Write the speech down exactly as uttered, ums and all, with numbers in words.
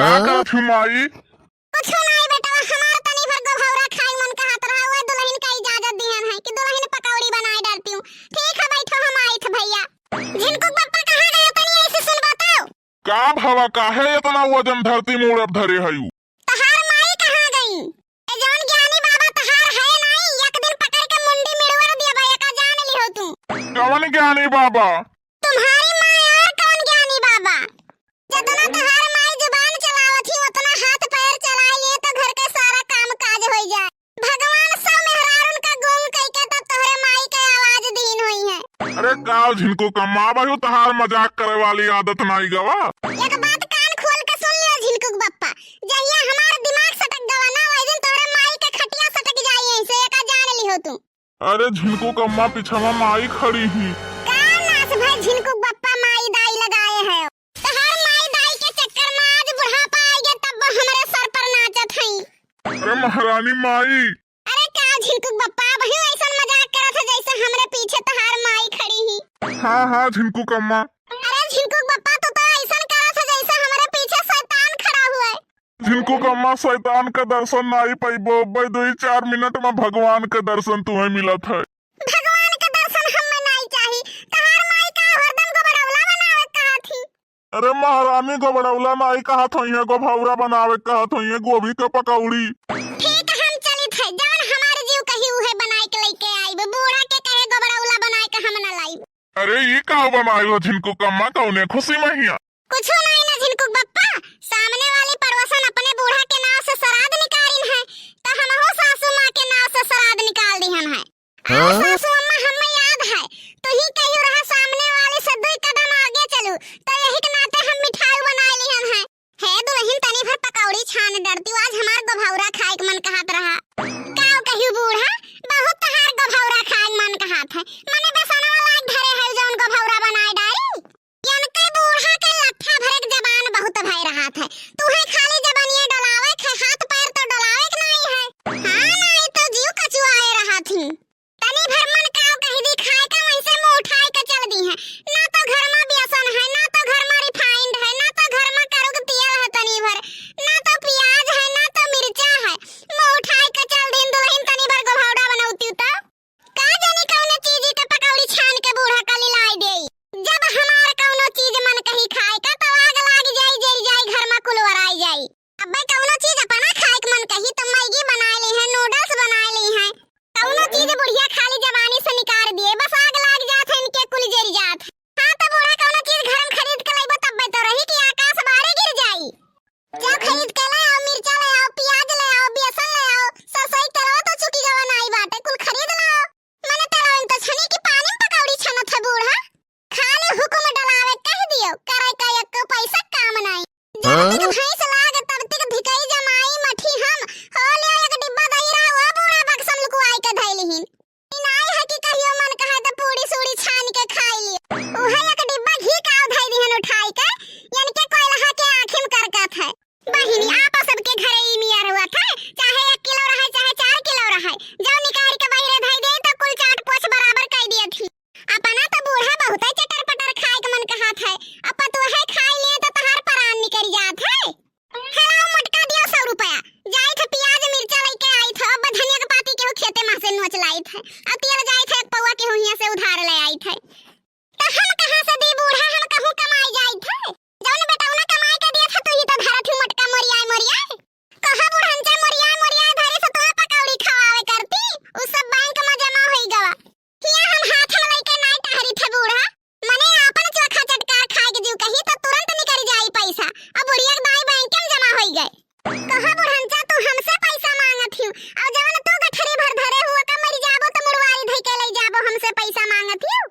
का हाँ? कहत हूँ माई? कुछ नाई बेटवा, हमार तनी भर गोभौरा खाए मन कहत रहा, ओए दुलहिन का इजाजत दिहन है कि दुलहिन पकौड़ी बनाए डालती हूँ। ठीक है, बैठो, हम आइत भैया। झिनकू बप्पा कहाँ गए, तनी ऐसे सुन बताओ। का भवा, काहे इतना वजन धरती में उड़ब धरे हयू? तहार माई कहाँ गई? ए जौन ज्ञानी बाबा तहार है नाई, एक दिन पकड़ के मुंडी मिड़वर दिया बा, एका जान लिहो तू। कौन ज्ञानी बाबा? तुम्हारी माँ और कौन ज्ञानी बाबा? जतना तहार माई जुबान चलावत ही, उतना हाथ पैर चला लिए तो घर के सारा काम काज होई जाए। भगवान सब मेहरारून का गूंग कइके तब तोहरे माई के आवाज दीन होई है। अरे काव झिनकू कम्मा, अबहू तहार मजाक करे वाली आदत नाई गवा। एक बात कान खोल के सुन लियो झिनकू बप्पा, जहिया हमार दिमाग सटक गवा ना, वही दिन तोहरे माई के खटिया सटक जाई, ऐसे एका जान लिहो तू। अरे झिनकू कम्मा, पिछवा माई खड़ी ही। का नास भाई झिनकू बप्पा माई दाई लगाए है। तहार माई दाई के चक्कर में आज बुढ़ापा आइगे तब वो हमरे सर पर नाचत हई। अरे महारानी माई। अरे का झिनकू बप्पा, अबहू ऐसन मजाक करत है जैसे हमरे पीछे तहार माई खड़ी ही। हाँ, हाँ, झिनकू कम्मा। अरे झिनकू बप्पा, तू तो ऐसन करत है जैसे हमरे पीछे शैतान खड़ा हुआ है। झिनकू कम्मा, शैतान का दर्शन नाई पइबो, अब्बे दुई चार मिनट में भगवान का दर्शन तुम्हें मिलत है। भगवान का दर्शन हमें नाई चाही। तहार माई का हरदम गोबरौला बनावे कहा थी। अरे महारानी, गोबरौला नाई कहा थोइहे, गोभौरा बनावे कहा थोइहे, गोभी का पकौड़ी। ठीक, हम चलित है, जवन हमार जीव कही उहे बनाए के लेके आइब। बूढ़ा के कहे गोबरौला बनाए के हम ना लाइब। अरे ई का बनाए हो झिनकू कम्मा, कौने खुशी में हिया? कुछ नहीं ना झिनकू बप्पा, सामने वाली पड़ोसन अपने बूढ़ा के नाव से श्राद्ध निकालिन है, तो हमहू सासू माँ के नाव से श्राद्ध निकाल दिहन है। हाँ? सासू अम्मा, हमें याद है, तू ही कही रहा सामने वाली से दुई कदम आगे चलू, तो यही के नाते हम मिठाई बनाए लिहन है। हे दुलहिन, तनी भर पकौड़ी छान डरती, आज हमार गोभौरा खाए के मन कहत रहा। काव कही बूढ़ा, बहुत तहार गोभौरा खाए के मन कहत है, मने बेसनवा लाग धरे है जौन गोभौरा बनाए डारी। यनके बूढ़ा के लट्ठा भरे के जबान बहुत भय रहत है। तुहे खाली जबानिये डोलावे के, हाथ पैर तो डोलावे के नाई है। हाँ, नाई तो जीव कचुआए रहत ही। तनी भर मन काव कही दी खाए का, वैसे मुंह उठाए के चल दी है। ना तो घर में बेसन है, ना तो घर में refined है, ना तो घर में करुक तेल है तनी भर, ना तो प्याज है, ना तो मिर्चा है। मुंह उठाए के चल दी दुलहिन, तनी भर गोभौरा बनौती तो। का जानी कौनो चीजी के पकौड़ी छान के बूढ़ा का लिलाई देई। जब हमार कौनो चीज मन कही खाए का, तो आग लाग जाई, जर जाई, घर में कुल वराई जाई। अब्बे कौनो चीज अपना खाए के मन कही, तो मैगी बनाए ली है, noodles बनाए ली है। कौनो चीज बुढ़िया खाली जबानी से निकार दिए, बस आग लाग जात है, इनके कुल जर जात है। हाँ, तो बूढ़ा कौनो चीज घर में खरीद के लइबो, तब्बे तो रही कि आकाश बारे गिर जाई। जाओ खरीद के ले आओ, मिर्चा ले आओ, प्याज ले आओ, बेसन ले आओ, सरसई तेलवा तो चुकी गवा नाई बाटे, कुल खरीद लाओ। मने तेलवा में तो छनी की पानी में पकौड़ी छनत है बूढ़ा। खाली हुकुम डलावे कह दियो, करे का एको पैसा काम नाई। जब हाँ? तक भैंस लाग तब तक भिकई जमाई मठी हम, हो ले एक डिब्बा दही रहा, वो बूढ़ा बक्सम लुकुआई के धैलिहिन। ई नाई है कि कहियो मन कहे त पूड़ी सूड़ी छान के खाई ली। उहे एक डिब्बा घी काव धई दिहन उठाई के, यनके कोयलहा के आँखी में करकत है। बहिनी, आपा सबके घरे ई मियर हुआ था, चाहे एक किलो रहे, चाहे चार किलो रहे, जब निकाल के बहिरे धई दे तो कुल चाट पोछ बराबर कर दिए थी। अपना तो बूढ़ा बहुत ही चटर पटर खाए के मन कहत है, अब पतोहे खाई लिए तो तहार परान निकल जात है। हेलाओ मोटका, दियो सौ रुपया। जाई थे पियाज मिर्चा लेके आई थे, अब धनिया के पाती केहू खेते में से नोच लाई थे। अब तेल जाई थे एक पौआ केहू हियां से उधार ले आई थे। तो हम कहाँ से दी बूढ़ा, हम कहूँ कमाई जाई थे। जौन बेटौना कमाई के दिया था, तू ही तो धरत ही मोटका मोरियाए मोरियाए। कहा बुढ़नचा मोरियाए मोरियाए धरे से तोहे पकौड़ी खवावे करती, उ सब बैंक में जमा होई गवा। हिया हम हाथ में लइके नाई टहरी थे बूढ़ा, मने आपन चोखा चटकार खाए के जीव कही तो तुरंत निकल जाई पैसा। अब बुढ़िया के दाई बैंक में जमा होई गए। कहा बुढ़नचा तू हमसे पैसा मांगत हियो, और जवन तू गठरी भर धरे हुआ का मर जाबो तो मुड़वारी धई के ले जाबो, हमसे पैसा मांगत हियो।